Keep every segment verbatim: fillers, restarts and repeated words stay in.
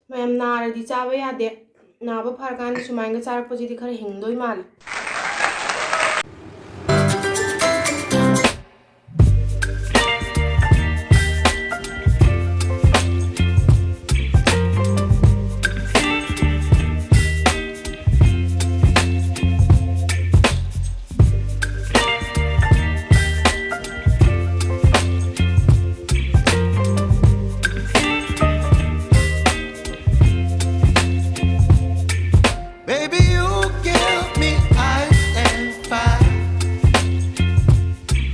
ꯃꯌꯥꯝ ꯅꯥꯔꯗꯤ ꯆꯥꯕ ꯌꯥꯗꯦ꯫ ꯅꯥꯕ ꯐꯔꯀꯥꯟꯗ ꯁꯨꯃꯥꯏꯅ ꯆꯥꯔꯛꯄꯁꯤꯗꯤ ꯈꯔ ꯍꯤꯡꯗꯣꯏ ꯃꯥꯜꯂꯦ꯫ Baby, you give me ice and fire.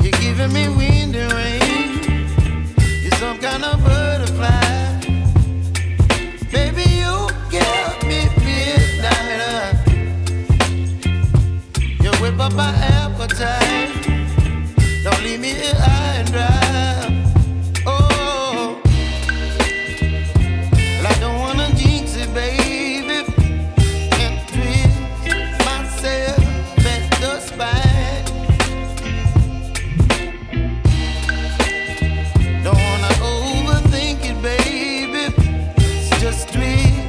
You're giving me wind and rain. You're some kind of butterfly. Baby, you give me midnight oil. You whip up my appetite. Don't leave me here high and dry. Oh, well, I don't wanna jinx it, baby, and twist myself at the spine. Don't wanna overthink it, baby. Just twist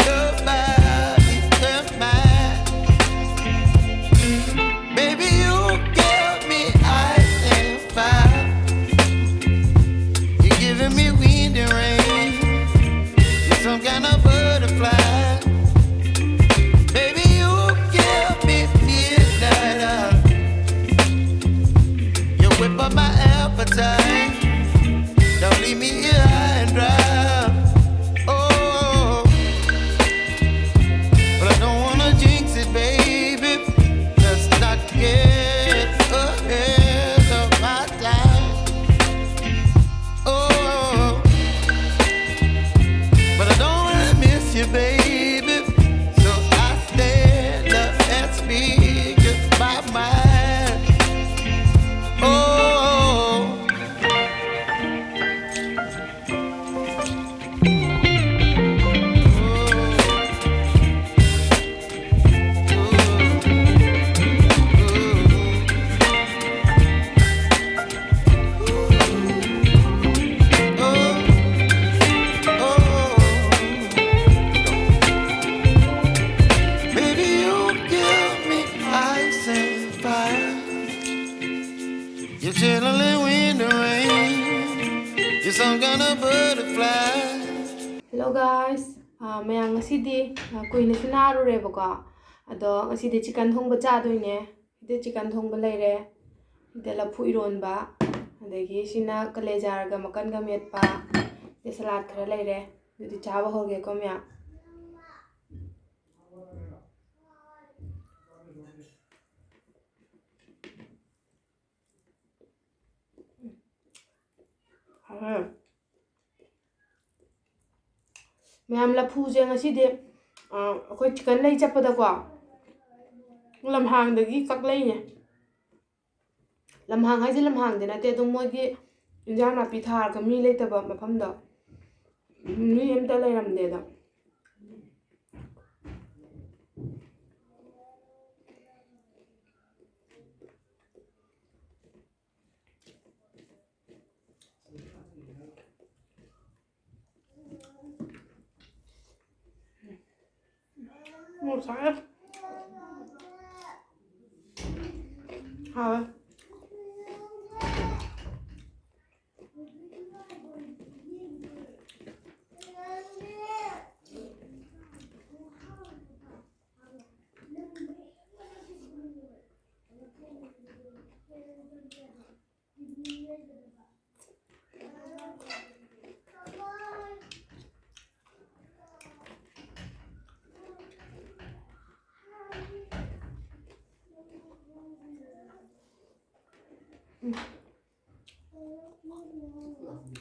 your body and mine. Baby, you give me ice and fire. You're giving me wind and rain. You're some kind of butterfly. Baby, you give me midnight oil. You whip up my appetite. Don't leave me here high and dry. Oh, but I don't wanna jinx it, baby. Let's not get ahead of my time. Oh, but I don't wanna miss you, baby. So I stand up and speak just my mind. Oh, In the rain, you're some kind of butterfly. Hello guys, ꯑꯥ, ꯃꯌꯥꯝ ꯉꯁꯤꯗꯤ, ꯑꯥ, ꯀꯨꯏꯅꯁꯨ ꯅꯥꯔꯨꯔꯦꯕꯀꯣ꯫ ꯑꯗꯣ ꯉꯁꯤꯗꯤ chicken ꯊꯣꯡꯕ ꯆꯥꯗꯣꯏꯅꯦ꯫ ꯁꯤꯗ chicken ꯊꯣꯡꯕ ꯂꯩꯔꯦ, ꯁꯤꯗ ꯂꯐꯨ ꯏꯔꯣꯟꯕ, ꯑꯗꯒꯤ ꯁꯤꯅ ꯀꯂꯦꯖꯥꯒ ꯃꯀꯟꯒ ꯃꯦꯠꯄ, ꯁꯤꯗ ꯁꯂꯥꯗ ꯈꯔ ꯂꯩꯔꯦ꯫ ꯑꯗꯨꯗꯤ ꯆꯥꯕ ꯍꯧꯔꯒꯦꯀꯣ ꯃꯌꯥꯝ꯫ ꯃꯌꯥꯝ, ꯂꯐꯨꯁꯦ ꯉꯁꯤꯗꯤ, ꯑ, ꯑꯩꯈꯣꯏ ꯆꯤꯀꯟ ꯂꯩ ꯆꯠꯄꯗꯀꯣ, ꯂꯝꯍꯥꯡꯗꯒꯤ ꯀꯛꯂꯛꯏꯅꯦ꯫ ꯂꯝꯍꯥꯡ ꯍꯥꯏꯁꯦ ꯂꯝꯍꯥꯡꯗꯤ ꯅꯠꯇꯦ, ꯑꯗꯨꯝ ꯃꯣꯏꯒꯤ ꯏꯟꯖꯥꯡ ꯅꯥꯄꯤ ꯊꯥꯔꯒ ꯃꯤ ꯂꯩꯇꯕ ꯃꯐꯝꯗꯣ, ꯃꯤ ꯑꯝꯇ ꯂꯩꯔꯝꯗꯦꯗ꯫ ꯃꯣꯔꯣꯛ ꯁꯥꯏ꯫ ꯍꯥꯎꯋꯦ꯫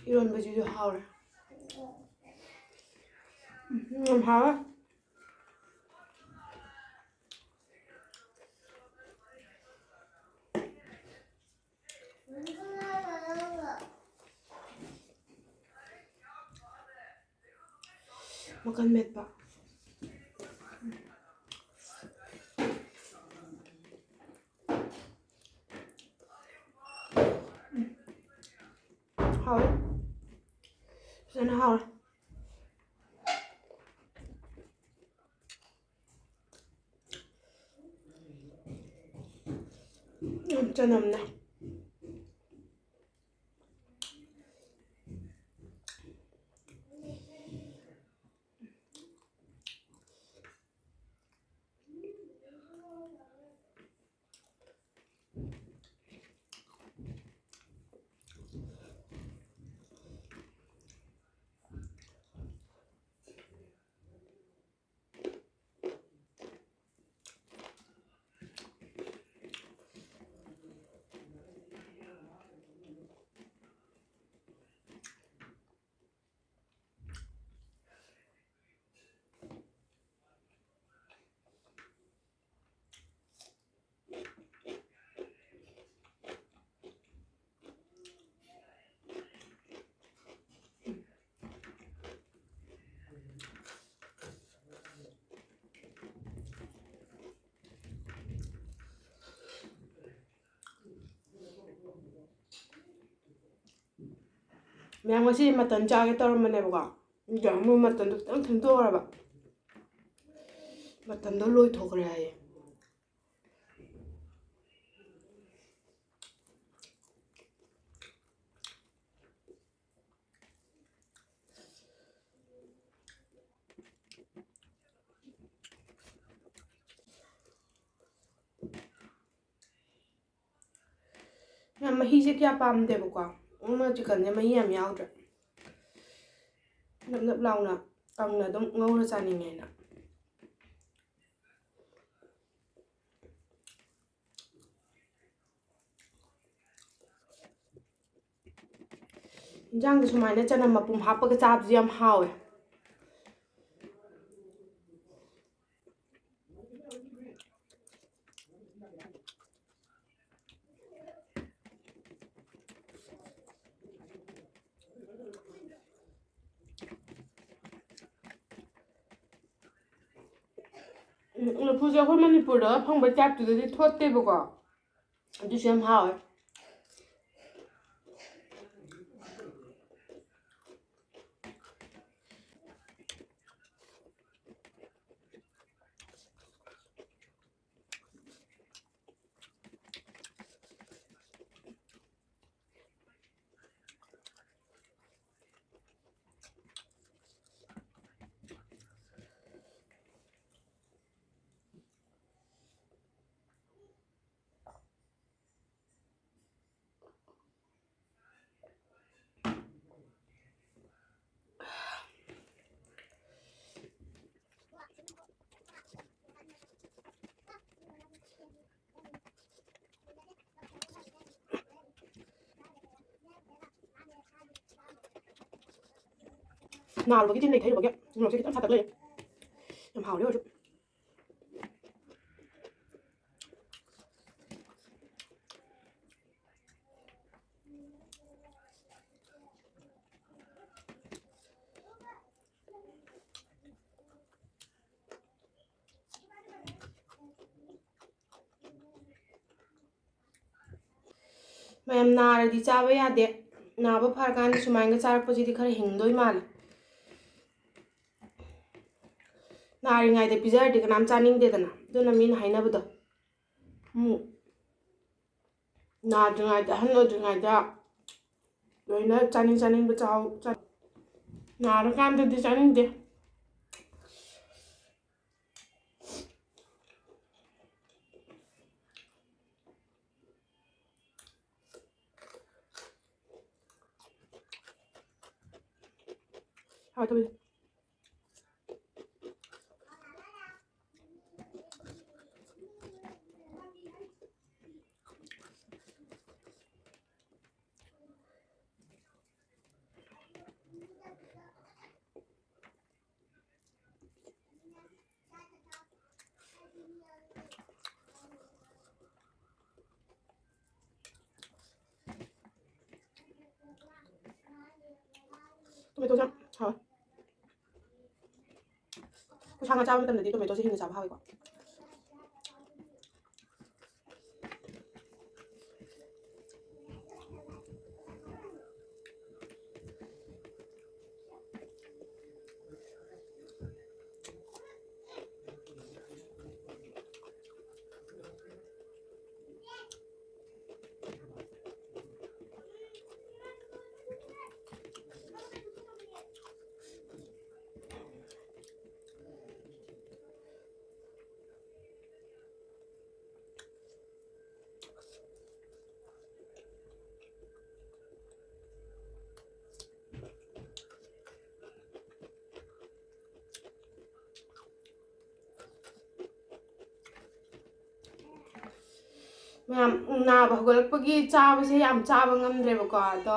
ꯏꯔꯣꯟꯕꯁꯤꯁꯨ ꯍꯥꯎꯔꯦ꯫ ꯎꯝ, ꯌꯥꯝ ꯍꯥꯎꯋꯦ꯫ ꯃꯀꯟ ꯃꯦꯠꯄ꯫ ꯍꯥꯎꯋꯦ꯫ ꯐꯖꯅ ꯍꯥꯎꯔꯦ꯫ ꯌꯥꯝ ꯆꯅꯝꯅꯦ꯫ ꯃꯌꯥꯝ ꯉꯁꯤ ꯃꯇꯟ ꯆꯥꯒꯦ ꯇꯧꯔꯝꯕꯅꯦꯕꯀꯣ, ꯑꯗꯣ ꯑꯃꯨꯛ ꯃꯇꯟꯗꯣ ꯈꯤꯇꯪ ꯊꯦꯡꯗꯣꯛꯈ꯭ꯔꯕ, ꯃꯇꯟꯗꯣ ꯂꯣꯏꯊꯣꯛꯈ꯭ꯔꯦ ꯍꯥꯏꯌꯦ꯫ ꯌꯥꯝ ꯃꯍꯤꯁꯦ ꯀꯌꯥ ꯄꯥꯝꯗꯦꯕꯀꯣ꯫ ꯑꯃ ꯆꯤꯛꯀꯟꯁꯦ ꯃꯍꯤ ꯌꯥꯝ ꯌꯥꯎꯗ꯭ꯔꯦ꯫ ꯅꯞ ꯅꯞ ꯂꯥꯎꯅ ꯀꯪꯅ ꯑꯗꯨꯝ ꯉꯧꯔ ꯆꯥꯅꯤꯡꯉꯦꯅ꯫ ꯏꯟꯖꯥꯡꯗ ꯁꯨꯃꯥꯏꯅ ꯆꯅꯝ ꯃꯄꯨꯝ ꯍꯥꯞꯄꯒ ꯆꯥꯕꯁꯨ ꯌꯥꯝ ꯍꯥꯎꯋꯦ꯫ ꯎꯝ, ꯂꯐꯨꯁꯦ ꯑꯩꯈꯣꯏ ꯃꯅꯤꯄꯨꯔꯗ ꯐꯪꯕ typeꯇꯨꯗꯗꯤ ꯊꯣꯠꯇꯦꯕꯀꯣ꯫ ꯑꯗꯨꯁꯨ ꯌꯥꯝ ꯍꯥꯎꯋꯦ꯫ ꯅꯥꯔꯨꯕꯒꯤ ꯆꯤꯟ ꯂꯩꯊꯩꯔꯨꯕꯒꯤ ꯃꯣꯔꯣꯛꯁꯦ ꯈꯤꯇꯪ ꯁꯥꯇꯛ ꯂꯩꯔꯦ꯫ ꯌꯥꯝ ꯍꯥꯎꯔꯦ ꯑꯣꯏꯔꯁꯨ꯫ ꯃꯌꯥꯝ ꯅꯥꯔꯗꯤ ꯆꯥꯕ ꯌꯥꯗꯦ꯫ ꯅꯥꯕ ꯐꯔꯀꯥꯟꯗ ꯁꯨꯃꯥꯏꯅꯒ ꯆꯥꯔꯛꯄꯁꯤꯗꯤ ꯈꯔ ꯍꯤꯡꯗꯣꯏ ꯃꯥꯜꯂꯦ꯫ ꯅꯥꯔꯤꯉꯩꯗ ꯄꯤꯖꯔꯗꯤ ꯀꯅꯥꯝ ꯆꯥꯅꯤꯡꯗꯦꯗꯅ, ꯑꯗꯨꯅ ꯃꯤꯅ ꯍꯥꯏꯅꯕꯗꯣ꯫ ꯎꯝ꯫ ꯅꯥꯗ꯭ꯔꯤꯉꯩꯗ, ꯑꯍꯜ ꯑꯣꯏꯗ꯭ꯔꯤꯉꯩꯗ ꯂꯣꯏꯅ ꯆꯥꯅꯤꯡ ꯆꯥꯅꯤꯡꯕ ꯆꯥꯎ꯫ ꯆꯥ-, ꯅꯥꯔꯀꯥꯟꯗꯗꯤ ꯆꯥꯅꯤꯡꯗꯦ꯫ ꯍꯥꯎꯇꯕꯗꯤ꯫ ꯇꯣꯃꯦꯇꯣꯁꯦ ꯌꯥꯝ ꯍꯥꯎꯋꯦ꯫ ꯑꯩꯈꯣꯏ ꯁꯥ ꯉꯥ ꯆꯥꯕ ꯃꯇꯝꯗꯗꯤ ꯇꯣꯃꯦꯇꯣꯁꯦ ꯍꯤꯡꯅ ꯆꯥꯕ ꯍꯥꯎꯋꯤꯀꯣ꯫ ꯃꯌꯥꯝ, ꯅꯥꯕ ꯍꯧꯒꯠꯂꯛꯄꯒꯤ ꯆꯥꯕꯁꯦ ꯌꯥꯝ ꯆꯥꯕ ꯉꯝꯗ꯭ꯔꯦꯕꯀꯣ꯫ ꯑꯗꯣ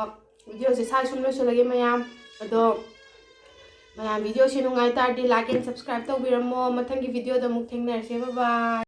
videoꯁꯦ ꯁ꯭ꯋꯥꯏ ꯁꯨꯝ ꯂꯣꯏꯁꯤꯜꯂꯒꯦ ꯃꯌꯥꯝ꯫ ꯑꯗꯣ ꯃꯌꯥꯝ, videoꯁꯦ ꯅꯨꯡꯉꯥꯏ ꯇꯥꯔꯗꯤ like and subscribe ꯇꯧꯕꯤꯔꯝꯃꯣ꯫ ꯃꯊꯪꯒꯤ videoꯗ ꯑꯃꯨꯛ ꯊꯦꯡꯅꯔꯁꯦ꯫ Bye bye꯫